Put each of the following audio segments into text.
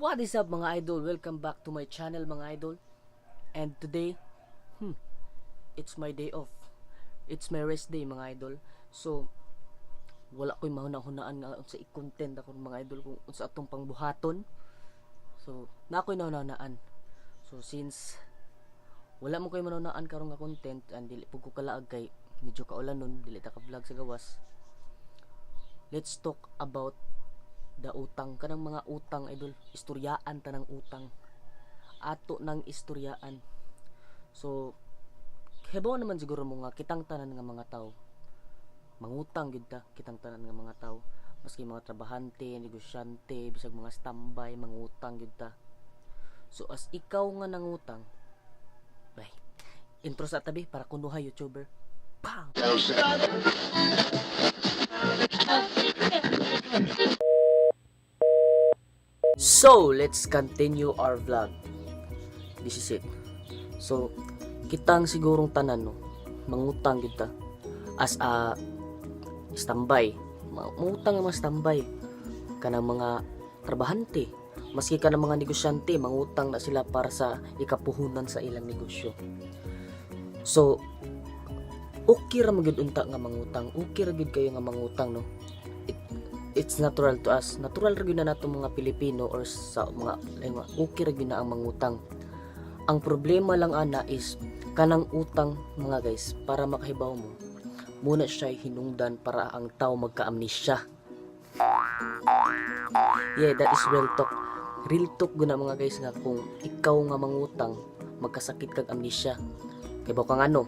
What is up, mga idol? Welcome back to my channel, mga idol. And today, it's my day off. It's my rest day, mga idol. So, wala ko'y mahuna-hunaan nga unsa i-content ako, mga idol, kung unsa atong pangbuhaton. So, naa ko'y nahunahunaan. So, since wala man ko'y mahunahunaan karon nga content and dili pud ko kalaag kay medyo kaulan nun, dili ta ka vlog sa gawas. Let's talk about the utang, kanang mga utang, idol. Istoryaan ta ng utang, ato ng istoryaan. So hibaw naman siguro mo nga kitang tanan nga mga tao mangutang gyud ta. Kitang tanan nga mga tao, maski mga trabahante, negosyante, bisag mga standby, mangutang gyud ta. So as ikaw nga nangutang, bay, intro sa tabi para kunuhay YouTuber. Pang. So, let's continue our vlog. This is it. So, kitang sigurong tanan, no, mangutang gyud ta as a standby. Mangutang ang mga standby. Kanang mga trabahante, maski kanang mga negosyante, mangutang na sila para sa ikapuhunan sa ilang negosyo. So, okay ra magyud unta nga mangutang. Okay ra gyud kayo nga mangutang, no. It's natural to us. Natural ra gyud na nato mga Pilipino or sa mga ay, okay ra gyud na ang mangutang. Ang problema lang ana is kanang utang, mga guys, para makahibaw mo. Muna siya hinungdan para ang tao magka-amnesia. Yeah, that is real talk. Real talk guna, mga guys, nga kung ikaw nga mangutang, magkasakit kag amnesia. Kay ba kang ano?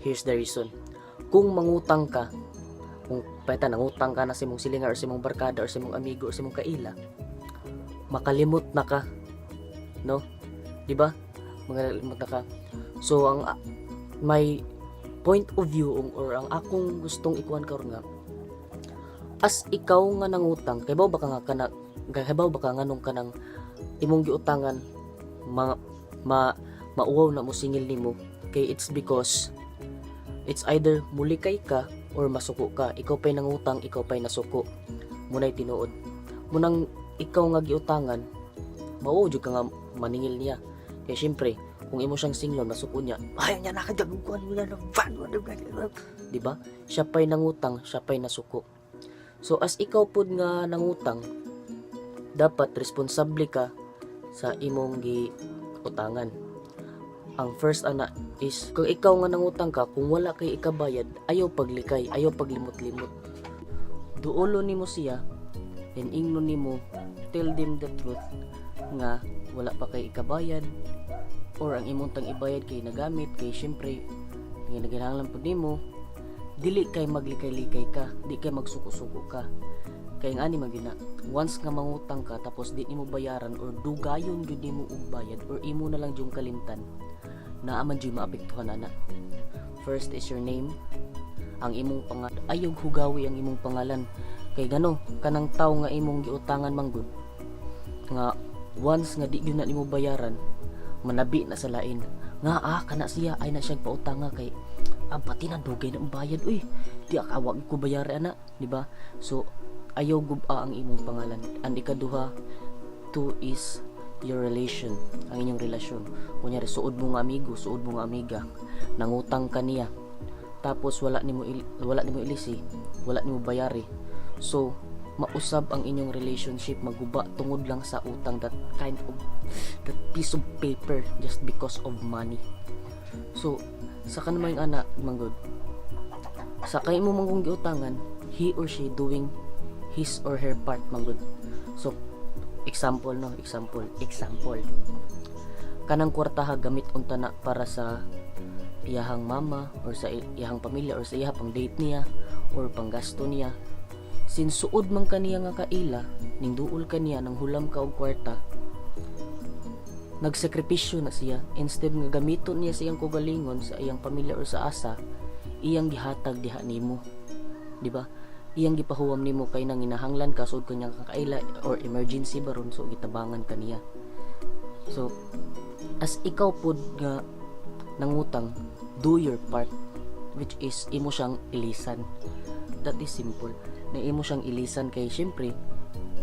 Here's the reason. Kung mangutang ka, kung peta nangutang ka na sa imong silingan or sa imong barkada or sa imong amigo or sa imong kaila, makalimot na ka, no? Di ba? Makalimot na ka. So ang my point of view or ang akong gustong ikuan karon nga as ikaw nga nangutang, kay ba ka nga kana, kay ba ka nganong kanang imong giutangan ma, ma mauwaw na mo singil nimo? Kay it's because it's either mulikay ka or masuko ka. Ikaw pa'y nangutang, ikaw pa'y nasuko. Muna'y tinuod. Munang ikaw nga giutangan, mao jud ka nga maningil niya. Kay syempre, kung imo siyang singlon, masuko niya. Ay, niya nakagaguan mo na. Di ba? Siya pa'y nangutang, siya pa'y nasuko. So as ikaw pud nga nangutang, dapat responsable ka sa imong giutangan. Ang first ana is kung ikaw nga nangutang ka, kung wala kay ikabayad, ayaw paglikay, ayaw paglimot-limot. Duolo nimo siya, then ingnon nimo, tell them the truth nga wala pa kay ikabayad or ang imong tang ibayad kay nagamit, kay syempre nga naginahanglan pud nimo. Dili kay maglikay-likay ka, di kay magsuko-suko ka. Kay ang ani man gyud na, once nga mangutang ka tapos di nimo bayaran or dugayon gyud nimo og bayad or imo na lang jung kalimtan, naa man jud maapektuhan ana. First is your name, ang imong pangalan. Ayaw hugawi ang imong pangalan kay gano kanang tawo nga imong giutangan manggod nga once nga di gyud na nimo bayaran, manabi na sa lain nga, "Ah, kana siya ay na siyang pautanga kay ah, pati na dugay na ang bayad, uy, di akawag ko bayari ana," di ba? So ayaw guba ang imong pangalan. And ikaduha, two is your relation, ang inyong relasyon. Kunyari, suod mo nga amigo, suod mo nga amiga, nangutang ka niya tapos wala nimo ilisi, wala nimo bayari. So mausab ang inyong relationship, maguba tungod lang sa utang, that kind of that piece of paper, just because of money. So sa kanamay ana manggod sa kay mo manggong giutangan, he or she doing his or her part manggod. So example, no, example, example, kanang kwartaha gamit unta na para sa iyahang mama or sa iyahang pamilya or sa iyaha pang date niya or panggasto niya. Since suod man kaniya nga kaila, ning duol kaniya nang hulam ka og kwarta, nagsakripisyo na siya. Instead nga gamiton niya sa iyang kaugalingon, sa iyang pamilya or sa asa, iyang gihatag diha nimo, di ba? Iyang gipahuwam nimo kay nang ginahanglan ka, suod kanyang kakaila or emergency baron, so gitabangan kaniya. So as ikaw pod nga nangutang, do your part, which is imo siyang ilisan. That is simple na imo siyang ilisan kay syempre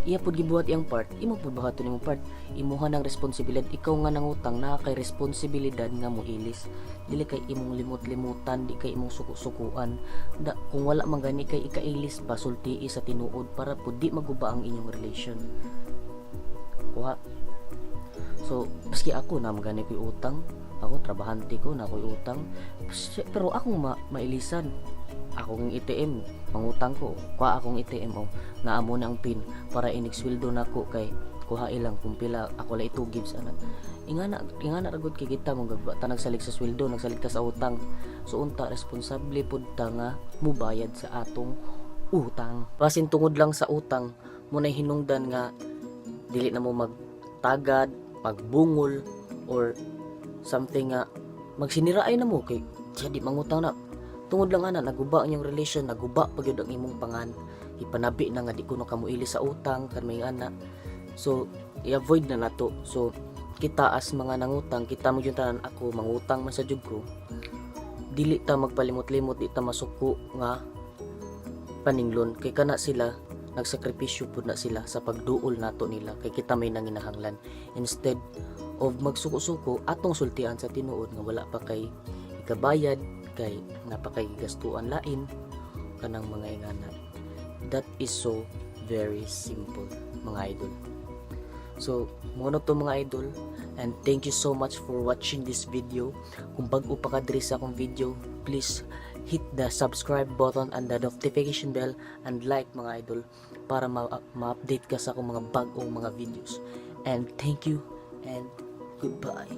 Iya pud gibuhat iyang part, imo pud buhaton imong part. Imuha ng responsibilidad. Ikaw nga nangutang, naa kay responsibilidad nga moilis. Dili kay imong limot-limutan, di kay imong suko-sukuan. Da, kung wala man gani kay ikailis pa, sultii sa tinuod para pud di maguba ang inyong relation. Kuha. So, maski ako na magani ko'y utang, ako trabahante ko na ako'y utang, pero akong mailisan. Akong ATM, mangutang ko, kuha akong ATM, oh, naamo na ang PIN para inig sweldo nako kay kuha ilang kung pila ako la ito gives ana. Ingana ra gud kay kita mo ta nagsalig sa sweldo, nagsalig ta sa utang. So unta responsable pud ta nga mubayad sa atong utang. Basin tungod lang sa utang mo na hinungdan nga dili na mo magtagad, magbungol or something nga magsiniraay na mo kay siya di mangutang na. Tungod lang ana, naguba ang inyong relation, naguba pa gyud ang imong pangan. Ipanabi na nga di ko na kamuili sa utang kan may ana. So i-avoid na nato. So kita as mga nangutang, kita mo yung tanan, ako mangutang man sa jud ko, dili ta magpalimot-limot, di ta masuko nga paninglon kay kana sila nagsakripisyo pud na sila sa pagduol nato nila kay kita may nanginahanglan. Instead of magsuko-suko, atong sultian sa tinuod nga wala pa kay ikabayad kay napakay gastuan lain kanang mga ingana. That is so very simple, mga idol. So mao na to, mga idol, and thank you so much for watching this video. Kung bag-o pa ka diri sa akong video, please hit the subscribe button and the notification bell and like, mga idol, para ma-update ka sa akong mga bag-ong mga videos. And thank you and goodbye.